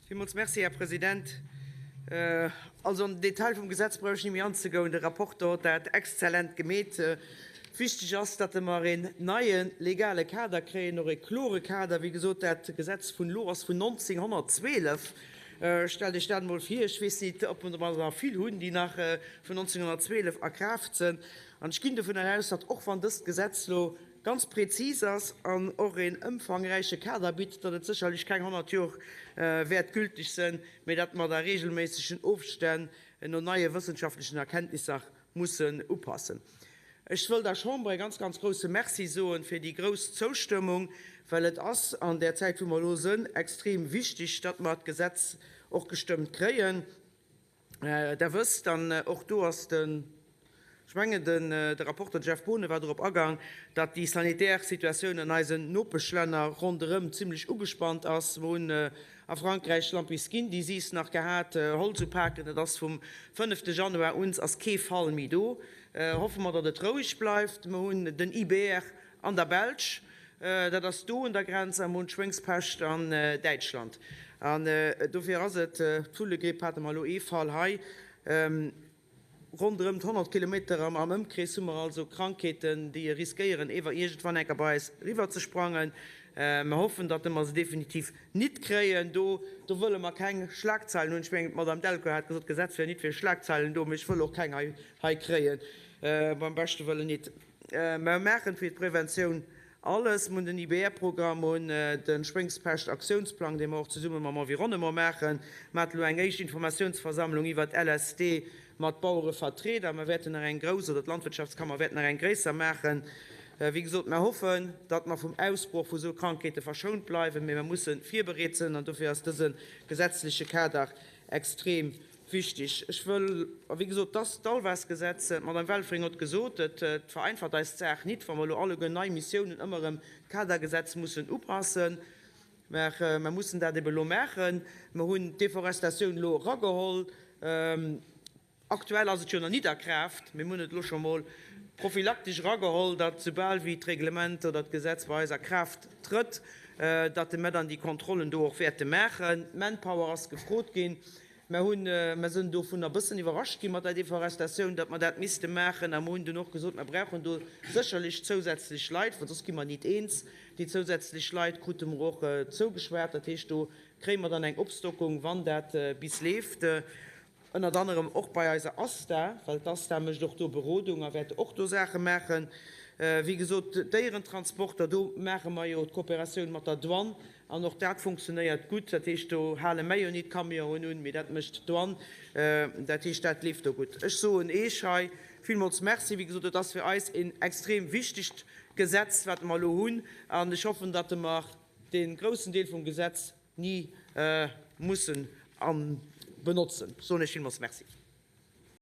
Villmools Merci, Här President. Also an den Detail vum Gesetz brauch ech ni méi anzegoen. De Rapporteur huet dat exzellent gemeet. Wichteg ass, datt mer een neie legale Kader kréien, och ee klore Kader. Wéi gesot, dat Gesetz vun elo ass vun 1912. Stellt Iech dat emol vir. Ech weess nit, ob mer der vill hunn, déi nach vun 1912 a Kraaft sënn. An ech ginn dovunner aus, datt och wann dëst Gesetz elo ganz prezis ass an och een ëmfangräiche Kader bitt, datt et sécherlech keng 100 Jor wäert gülteg sënn, mee datt mer et a regelméissegen Ofstänn no neie wëssenschaftlechen Erkenntnisser mussen upassen. Ech wëll der Chamber e ganz, ganz grouse Merci soen fir déi grouss Zoustëmmung, well et ass an där Zäit, wou mer elo sënn, extrem wichtig, datt mer d'Gesetz och gestëmmt kréien. Der wësst, an och do ass den, ech mengen, den de Rapporter Jeff Boonen war dorop agang, datt déi sanitär Situatioun an eisen Nopeschlänner ronderëm zimlech ugespannt ass. Mer hunn a Frankräich Lumpy Skin Disease nach gehat, Holz upaken, dat ass vum fënnefte Januar un ass kee Fall méi do. Hoffe mer, datt et roueg bleift. Mer hunn den IBR An der Belsch, dat ass do un der Grenz, a mer hunn d'Schwéngspescht an Däitschland. An dofir ass et, d'Vullegripp hate mer elo ee Fall hei, ronderëm d'100 Kilometer am Ëmkrees hu mer also Krankheeten, déi riskéieren ewer iergendwann enker bei eis eriwwerzesprangen. Mer hoffen, datt mer se definitiv nit kréien. Do do wëlle mer keng Schlagzeilen hunn. Ech mengen, d'Madame Delcourt hat gesot, d'Gesetz wär nit fir Schlagzeilen do, mee ech wëll och keng hei hei kréien, beim beschte Wëllen nit. Mer maachen fir d'Preventioun alles. Mer hunn den IBR-Programm, mer hunn de Schwéngspescht-Aktiounsplang, dee mer och zesumme mam Environnement maachen. Mer hate lo eng éischt Informatiounsversammlung iwwert LSD mat Bauerevertrieder. Mer wäerten nach eng grouss, oder d'Landwirtschaftskammer wäert nach eng gréisser maachen. Wéi gesot, mer hoffen, datt mer vum Ausbroch vu sou Krankheete verschount bleiwen, mee mer musse virbereet sënn an dofir ass dëse gesetzleche Kader extrem Wichtig. Ech wëll, a wéi gesot, dass d'Alvasgesetz, d'Madame Welfring huet gesot, et vereinfacht eis d'Saach nit, wa mer elo alleguer nei Missiounen ëmmer erëm d'Kadergesetz mussen upassen. Mä mer mussen dat ebe elo maachen. Mer hunn d'Deforestatioun elo erageholl. Aktuell ass et jo nach nit a Kraaft, mee mer hunn et elo scho mol prophylaktesch erageholl, datt soubal wéi d'Reglement oder d'Gesetz bei eis a Kraaft trëtt, datt mer dann déi Kontrollen do och wäerte maachen. D'Manpower ass gefrot ginn. Mer hunn, mer sënn dovunner e bëssen iwwerrascht gi mat der Deforestatioun, datt mer dat misste maachen. A mer hunn dunn och gesot, mer brauchen do sécherlech zousätzlech Leit, well soss gi mer nit eens. Déi zousätzlech Leit krute mer och zougeschwat. Dat heescht, do kréie mer dann eng Opstockung, wann dat bis leeft. Ënnert anerem och bei eiser ASTA, well d'ASTA mécht och do Berodung a wäert och do Saache maachen. Wéi gesot, d'Déierentransporter, do maache mer jo d'Kooperatioun mat der Douane An och dat funktionéiert gutt. Dat heescht, do hale mär jo nit d'Camionen un, mee dat mécht d'Douane. Dat heescht, dat leeft do gutt. Ech soen Eech hei villmools Merci. Wéi gesot, et ass fir eis een extrem wichtegt Gesetz, wat mer elo hunn. An ech hoffen, datt mer dee groussen Deel vum Gesetz ni mussen benotzen. Ech soen Iech villmools Merci.